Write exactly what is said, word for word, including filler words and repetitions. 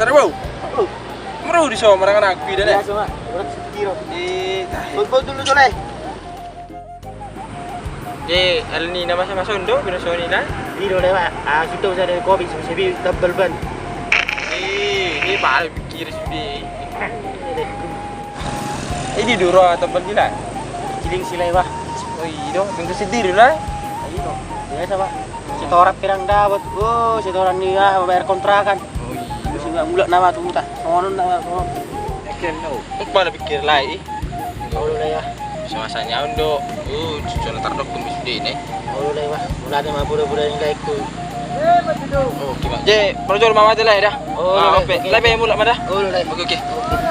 Halo. Maro di so marang anak pida ne. Iya, sama. Orang sepi, Ro. Eh, tahe. Bol-bol dulu, Jole. Eh, alani na masa-masa on do, bina soni na. Di do lewa. Ah, sudah usah dari kopi, sebi tambal ban. Eh, ini pala pikir sude. Ini duro tambal gila. Giling sila, Pak. Oh, iya do, minggu sendiri lah. Iya do. Biasa, Pak. Setoran pirang dapat. Oh, setoran ni, ah, bayar kontrakan. Oh, iya. Terus nggak mulak nama tuh, tak. Sonon nama, sonon. Yakin, no. Kepala pikir lai. Olo, Lea. Bisa masanya on do. Uh, cucu na tardok kumis de ne. Olo, Lea. Mulai ma boda-boda ni, Lea, tu. Oh, gimana? Je, parjolo ma, Lea, dah. Olo, Lea. Oke. Lea, mulak ma dah. Olo, Lea. Oke, oke. Oke.